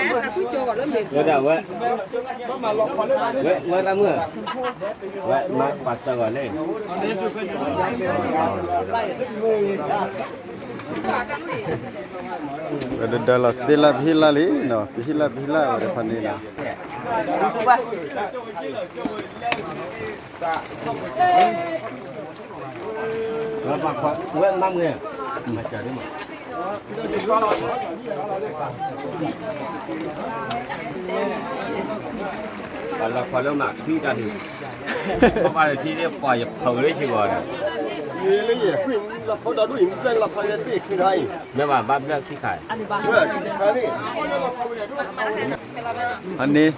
ဝဲဒၣ်ဝဲ, ဝဲ, ဝဲတၢ်မုၣ်, ဝဲမၤပှၤသၢဂၤလၢ, ဝဲဒၣ်ဒီးလီၤသ့လၢပဟံၣ်လၢလံနီၤ, ပဟံၣ်လၢပဟံၣ်လၢဝဲတဖၣ်န့ၣ်နီၤ ဝဲမၤမုာ်, ပှၤလီၤခီလၢမၤခံတၢ်ဒုး, ပှၤလီၤထံသ့ၣ်ပှၤယဖီၣ်လၢစ့ၢ်ကီးဒီး, မ့ၢ်ဘၣ်ဘၣ်ဘျၢၣ်ခံခါအံၤ, အန့ၣ်,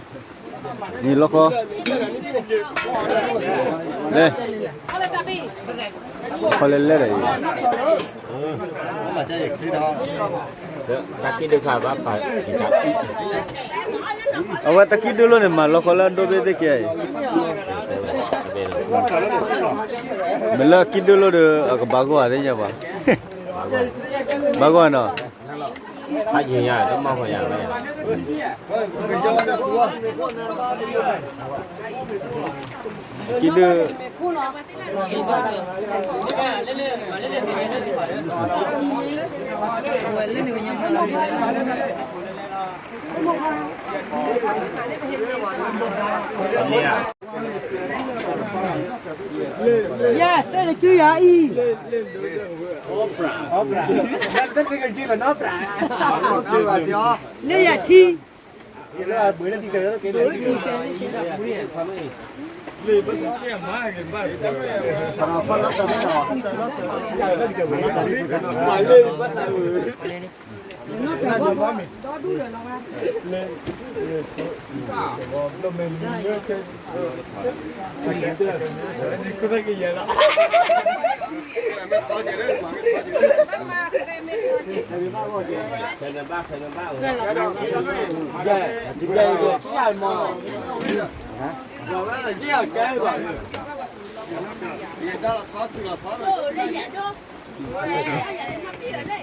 နံၤလီၤခီ, လဲၤ, ခီလဲၤလဲၤဒီးအံၤ တၢ်ခံဒုးခါဘၣ်, အဝဲတၢ်ခံဒုးလိာ်န့ၣ် မၤလီၤခီလၢအဒိၣ်ဘ့ၣ်သ့ၣ်ကဲအံၤ, မ့ၢ်လၢအခံဒုးလိာ်ဒီး အကဘၣ်ဂီၢ်သ့ၣ်ညါဘၣ်, ဘၣ်ဂီၢ်နီၤ, ဖးယံၤညါ တမီၢ်ဃီညါ, ခံဒုး ဝဲလၢန့ၣ် ယဲၢ် သၢတဆူယၤအံၤ, လၢယၤထံ,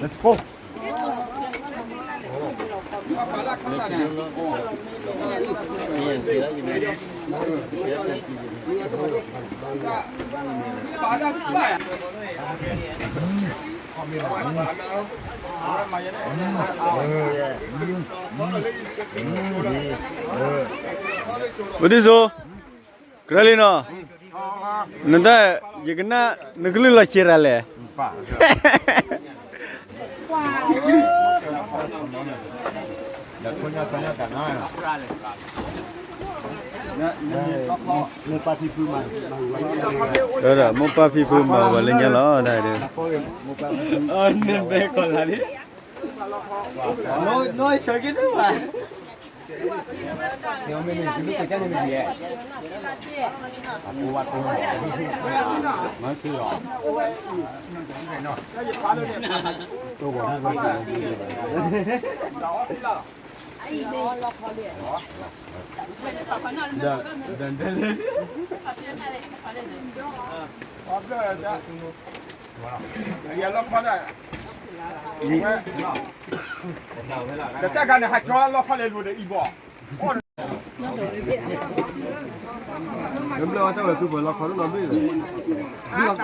Let's go. ဝတံစိ ကရၢလံနီၤ, နတၢ် ယကနၣ် နကလုၢ်လီၤဆံးရၤလဲၣ်. မိၢ်ပၢ်ဖံဖုမၤဝဲလၢညါလီၤဒၣ်ဒီး, နဘဲကီးလၢ်လံ, နီၢ်ဆၢက့ၤတဘၣ် တၢ်ခါန့ၣ် ဟးကၠီလီၢ်ခီလဲၤလိာ်ဒီးအံၤဘီၣ်, လၢတၢ်ဝဲသူပှၤလီၢ်ခီတ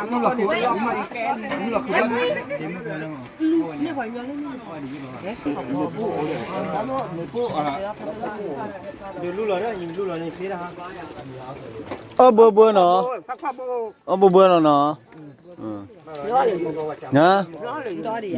နီၤဘ့ၣ်လဲၣ်, လီၢ်ခီ, လီၢ်ခီ, အီၣ်ဘှီဘှီနီၤ, အီၣ်ဘှီဘှီနီၤနီၤ, ယီ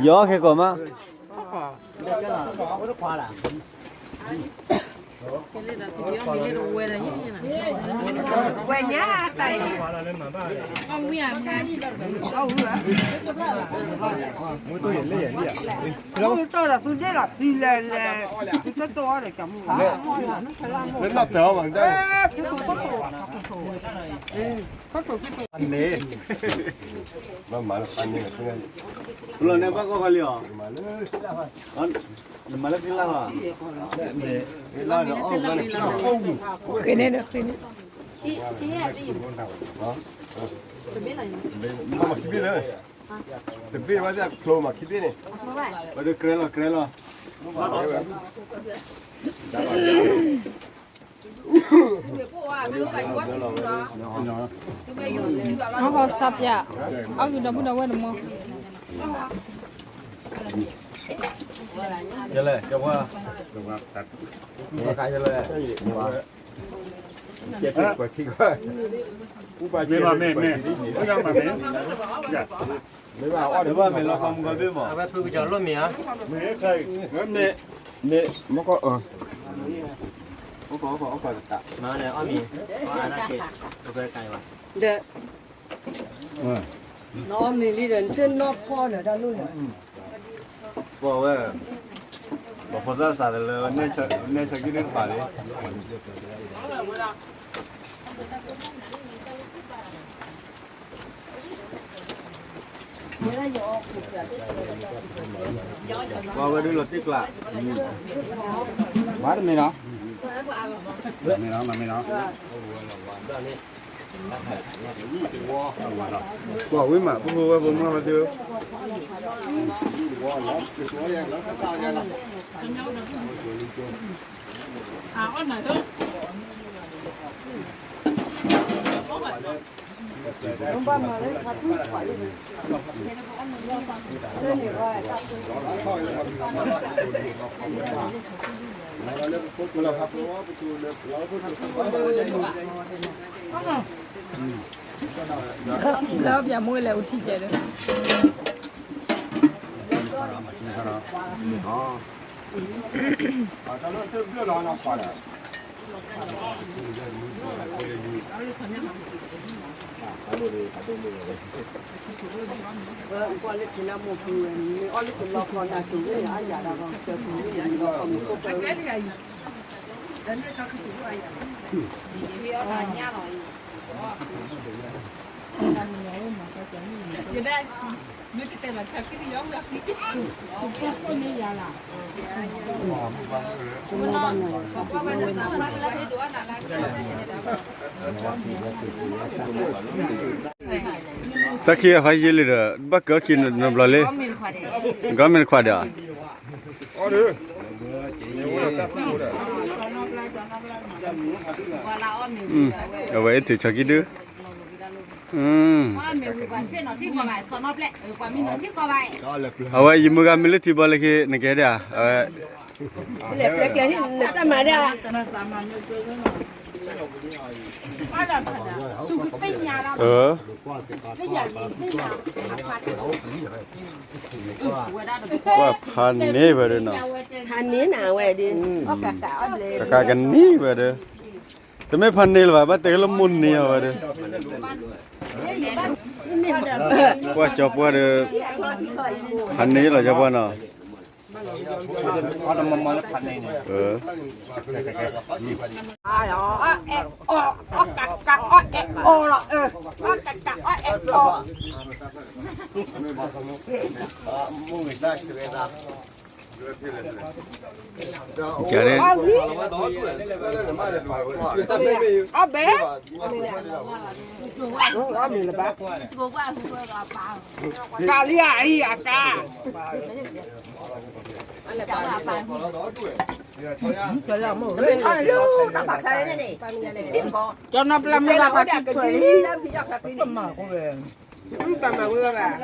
ၤခဲကီးမး ဝဲညါတၢ်အံၤ, လၢနီၢ်တၢ်အီၤဘၣ်, န့ၣ်, ဘၣ်မၤလၢဖးန့ၣ်, လီၤန့ၣ်ဘၣ်ကီၢ်ခီလံအီၤ, နမၤလၢဖံလၢ်လီၤ, ဃ့န့ၣ်ဒီးဃ့န့ၣ်, မၤခံဘ့ၣ်လၢ, တဘ့ၣ်ဘၣ်သ့ၣ်ကျိမၤခံဘ့ၣ်န့ၣ်, ပှၤတကြဲလီၤကြဲလီၤ, အီၣ်ဃီစးပၠး, အီၣ်ကဒီပုၢ်ဒီဝဲၢ်တမီၤ, ယလဲၣ်, ယလဲၣ်, မ့ၢ်ဘၣ်မ့ၢ်, မ့ၢ်ဘၣ်မ့ၢ်လီၤခီမုၢ်ဂီၤဘ့ၣ်မး, အဝဲဖုကစၢ်လိၣ်မ့ၢ်ဧါ, မ့ၢ်, မ့ၢ်, မ့ၢ်, အိၣ်ခိးအိၣ်ခိးအိၣ်ခိးတတး, မ့ၢ်န့ၣ်အီၣ်မ့ၤ, အဝဲတၢ်က့ၤ, ဒီး, နအီၣ်မ့ၤလံဒီး နတနီၢ်ဖီၣ်ဒီးတၢ်လိၣ်န့ၣ်, ပှၤဝဲ, ပှၤဖိသၣ်စးတလၢ, နဲဆၢက့ၤန့ၣ်တပာ်လံ ပှၤဝဲဒုးလီၤတံၢ်ကျါ, မၤတမ့ၢ်နီၤ, မ့ၢ်နီၤ, မ့ၢ်နီၤ, ကွၢ်ဝံၤမး ပဖိဝဲဖိမုၣ်ဝဲသ့ၣ်, အီၣ်နၤ, လၢပျၢမူလဲၣ် အိၣ်ထံၣ်ကဲဒီး တၢ်ခံဂၤဖးယံာ်လံဒီး ဘၣ်ကၢခံနီတဘျီလံ, ဂီၢ်မ့ၢ်တခွးဒီး အဝဲအ့ၣ်ထုးဆီခံဒု, အဝဲယမုၢ်ဂၤမ့ၢ်လၢထံဘီလၢခံ နကဲဒၣ် အဝဲ ကွၢ်ဖးန့ၢ်ဝဲဒၣ်နီၤ, ဖးန့ၢ်နၤဝဲဒၣ်, ကကးကန့ၢ်ဝဲဒၣ်, တမ့ၢ်ဖးန့ၢ်လၢၤဘၣ် ဘၣ်တဲလၢမိၢ်န့ၢ်အီၤဝဲဒၣ်, ကွၢ်ကၠီပှၢ်ဒီး ဖးန့ၢ်လီၤကၠီပှၢ်နီၤ. ကလံအအံၤအကါ, ကၠီနီၢ်ပျၢ်မ့ၢ်ဘၣ်ဖးခံထွဲလံ, ပမၤဝဲဘၣ်,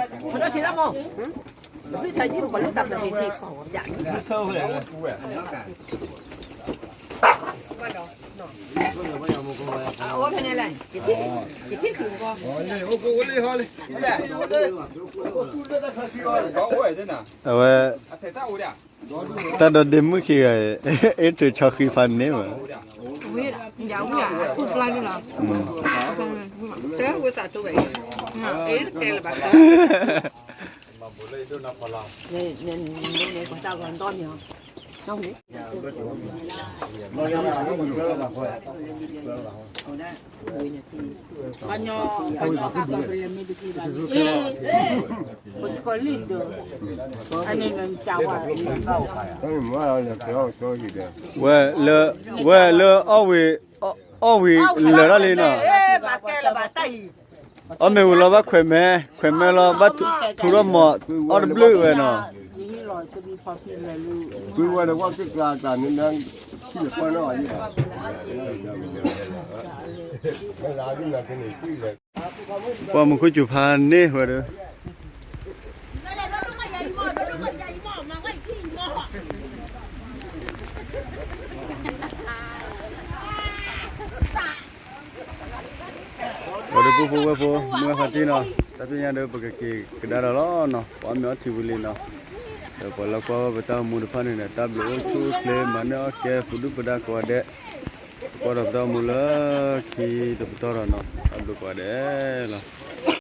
အဝဲ တၢ်ဒီးဒ့မုၣ်ခံဂၤ, အ့ၣ်ထုးဆီဃံဖးန့ၢ်ဝဲ, ဝဲလၢ ဝဲလၢအီၣ်ဝံၤ အီၣ်ဝံၤလၢာ်ထီၣ်လံနီၤ, အီၣ်မ့ၤဝံၤလီၤဘၣ်ခွဲးမဲ, ခွဲးမဲလီၤဘၣ်ထူထီၣ်မီၤ, အီၣ်တဘျုးဝဲနီၤ. ပှၤမူခိၣ်စူၤဖးန့ၢ်ဝဲဒီး ပှၤဒီပုၢ်ဖိဝဲၢ်ဖိ မုၢ်ဂၢ်ဖါတံၢ်နီၤ, တၢ်ပညိၣ်ဒီး ပကက့ၤကဒါဒီးလီၤနီၤ, ပှၤမ့ၢ်အီထံဝံၤလံနီၤ, ဒီးပှၤလၢကွၢ်ဝဲပတၢ်အိၣ်မူတဖၣ်န့ၣ်ဒီး တၢ်ဘျုးအိၣ်ဆူၣ်အိၣ်ချ့ မၤနၢၤအီၣ်ကဲ ပဒုၣ်ပဒါကိးဂၤဒဲး, ကွၢ်ဒီးပတၢ်အိၣ်မူလၢခံတပတီၢ်ဒီးနီၤ, တၢ်ဘျုးကိးဂၤဒဲးလီၤ.